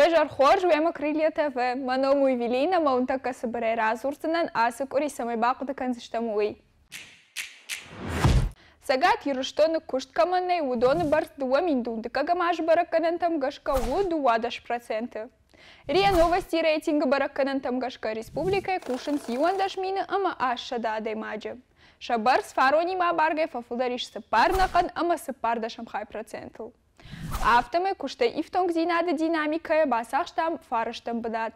Уе зӕр хорз, уемӕ Крылья ТВ. Мӕ ном у Эвелина, мӕ уын тӕккӕ цыбырӕй радзурдзынӕн, ацы къуыри цӕмӕй бахъуыды кӕндзыстӕм, уый. Цӕгат Ирыстоны куыст кӕмӕн нӕй, уыдоны бӕрц 2012 азы бӕрӕггӕнӕнтӕм гӕсгӕ у 12%. РИА Новости рейтингы бӕрӕггӕнӕнтӕм гӕсгӕ республикӕйы кусынц 11 мины ӕмӕ 800 адӕймаджы. Сӕ бӕрц фаронимӕ абаргӕ фӕфылдӕр ис цыппар ӕнӕхъӕн ӕмӕ цыппӕрдӕсӕм хай процентыл. Афтӕмӕй куыстӕй ифтонгдзинады динамикӕйӕ бацахстам фарӕстӕм бынат.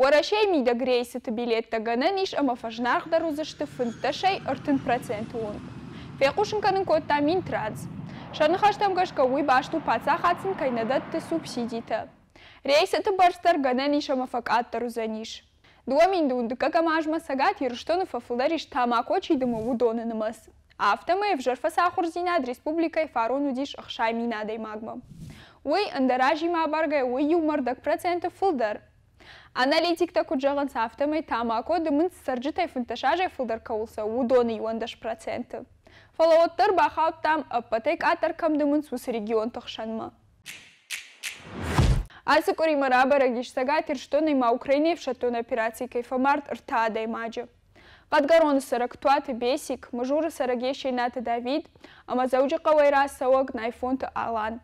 Уӕрӕсейы мидӕг рейсыты билеттӕ гӕнӕн ис ӕмӕ фӕзынаргъдӕр уыдзысты фынддӕсӕй 30% онг, фехъусын кӕнын кодта Минтранс. Сӕ ныхӕстӕм гӕсгӕ уый баст у паддзахад сын кӕй нӕ дӕтты субсидитӕ. Рейсыты бӕрц дӕр гӕнӕн ис ӕмӕ фӕкъаддӕр уыдзӕнис. 2012 азмӕ Цӕгат Ирыстоны фӕфылдӕр ис тамако чи дымы, уыдоны нымӕц. Афтӕмӕй ӕвзӕр фӕцахуырдзинад республикӕйы фарон уыдис 60 000 адӕймагмӕ. Уый ӕндӕр азимӕ абаргӕ у иумӕ ӕрдӕг проценты фылдӕр. Аналитиктӕ куыд зӕгъынц, афтӕмӕй тамако дымынц цӕрджытӕй 15 азӕй фылдӕр кӕуыл цӕуы, уыдоны 11%. Фӕлӕ уӕддӕр бахаудтам, ӕппӕтӕй къаддӕр кӕм дымынц, уыцы регионты хсӕнмӕ. Ацы къуыримӕ рабӕрӕг ис, Цӕгат Ирыстонӕй ма Украинӕйы ӕфсӕддон операцийы кӕй фӕмард ӕртӕ адӕймаджы. Хъӕдгӕроны цӕрӕг Туаты Бесик, Мызуры цӕрӕг Есенаты Давид ӕмӕ Дзӕуджыхъӕуӕй рацӕуӕг Найфонты Алан.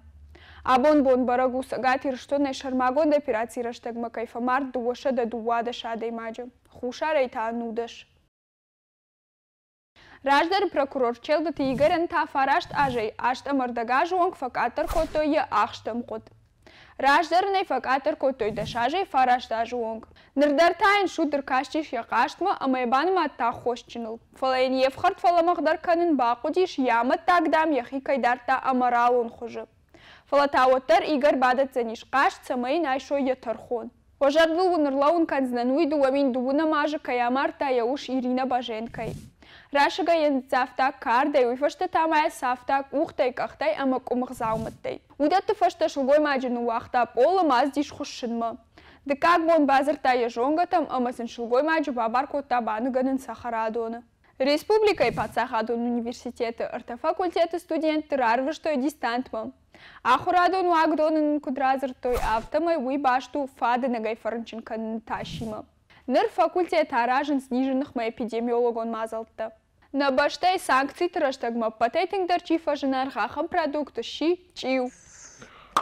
Абон бон бӕрӕг у, Цӕгат Ирыстонӕй сӕрмагонд операцийы рӕстӕгмӕ кӕй фӕмард 212 адӕймаджы, Хуссарӕй та 19. Раздӕры прокурор Челдыты Игорӕн та фараст азӕй аст ӕмӕ ӕрдӕг азы онг фӕкъаддӕр кодтой йӕ ахсты ӕмгъуыд. Раздӕр ын ӕй фӕкъаддӕр кодтой дӕс азӕй фараст азы онг. Ныр дӕр та йын суд ӕркастис йӕ хъастмӕ ӕмӕ йӕ банымадта аххосджыныл. Фӕлӕ йын йе фхӕрд фӕлӕмӕгъдӕр кӕнын бахъуыдис, йӕ амӕттаг, дам, йӕхи кӕй дардта аморалон хуызы. Фӕлӕ та уӕддӕр Игорь бадӕтдзӕнис хъаст, цӕмӕй йын айсой йӕ тӕрхон. Уӕ зӕрдыл уын ӕрлӕууын кӕндзынӕн, уый 2012 азы кӕй амардта йӕ ус Ирина Баженкойы. Расыгӕй йӕ ныццавта кардӕй, уый фӕстӕ та ма йӕ цавта къухтӕй, къӕхтӕй ӕмӕ къуымых дзаумӕттӕй. Уыдӕтты фӕстӕ сылгоймаджы ныууагъта пъолы, мацдис хуыссынмӕ. Дыккаг бон бадзырдта йӕ зонгӕтӕм ӕмӕ сын сылгоймаджы бабар кодта баныгӕнын цӕхӕрадоны. Республикӕйы паддзахадон университеты ӕртӕ факультеты студентты рарвыстой дистантмӕ. Ахуырадон уагдоны нын куыд радзырдтой, афтӕмӕй уый баст у фадынӕгӕй фӕрынчын кӕныны тасимӕ. Ныр факультеты аразынц низы ныхмӕ эпидемиологон мадзӕлттӕ. Нӕ бӕстӕйы санкциты рӕстӕгмӕ ӕппӕтӕй тынгдӕр чи фӕзынаргъ, ахӕм продукт сси чъиу.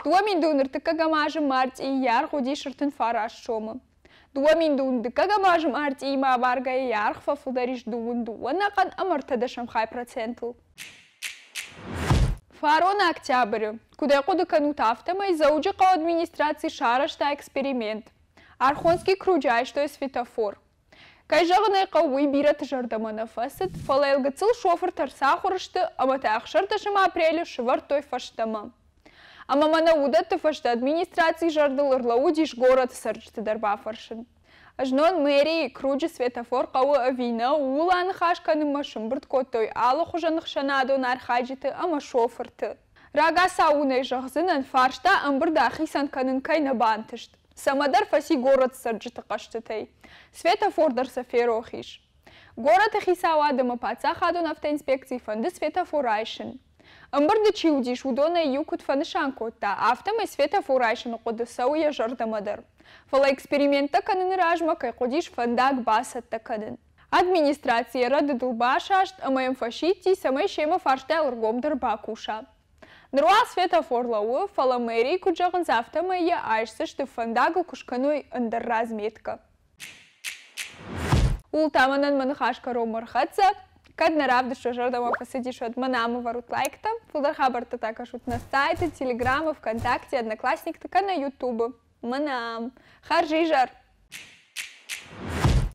2002 азы мартъийы йӕ аргъ уыдис 39 сомы. 2012 азы мартъиимӕ абаргӕйӕ йӕ аргъ фӕфылдӕр ис дыууын дыууӕ ӕнӕхъӕн ӕмӕ ӕртӕдӕсӕм хай процентыл. Фарон октябры, куыд ӕй хъуыды кӕнут, афтӕмӕй Дзӕуджыхъӕуы администраци сарӕзта эксперимент. Архонский круджы айстой светофор. Кӕй зӕгъын ӕй хъӕуы, уый бирӕты зӕрдӕмӕ нӕ фӕцыд, фӕлӕ йыл гыццыл шофыртӕ ӕрцахуыр сты ӕмӕ та ӕхсӕрдӕсӕм апрелы сывӕрдтой фӕстӕмӕ. Ӕмӕ мӕнӕ уыдӕтты фӕстӕ администрацийы зӕрдыл ӕрлӕууыдис горӕты цӕрджыты дӕр бафӕрсын. Знон мэрийы круджы светофор хъӕуы ӕви нӕ, ууыл аныхас кӕнынмӕ сӕмбырд кодтой алыхуызон ӕхсӕнадон архайджыты ӕмӕ шофырты. Рагацау уын ӕй зӕгъдзынӕн, фарста ӕмбырды ахицӕн кӕнын кӕй нӕ бантыст. Цӕмӕдӕр фӕци горӕты цӕрджыты хъӕстытӕй. Светофор дӕр сӕ ферох ис. Горӕты хицауад ӕмӕ паддзахадон автоинспекцийы фӕнды светофор айсын. Ӕмбырды чи уыдис, уыдонӕй иу куыд фӕнысан кодта, афтӕмӕй светофор айсыны хъуыды цӕуы йӕ зӕрдӕмӕ дӕр. Фӕлӕ эксперименттӕ кӕныны размӕ кӕй хъуыдис фӕндаг бацӕттӕ кӕнын. Администраци йӕ рӕдыдыл басаст ӕмӕ йӕм фӕсидти, цӕмӕй семӕ фарстайыл ӕргомдӕр бакуса. Ныр уал светофор лӕууы, фӕлӕ мэрийы куыд зӕгъынц, афтӕмӕй йӕ айсдзысты фӕндагыл куы скӕной ӕндӕр разметкӕ. Ууыл та мӕнӕн мӕ ныхас кӕронмӕ ӕрхӕццӕ. Кӕд нӕ равдыст уӕ зӕрдӕмӕ фӕцыдис, уӕд мӕ нӕм ӕвӕрут лайктӕ. Фылдӕр хабӕрттӕ та кӕсут нӕ сайты, Телеграмы, ВКонтакте, Одноклассникты кӕнӕ Ютубы. Мӕнӕ ам. Хӕрзизӕр!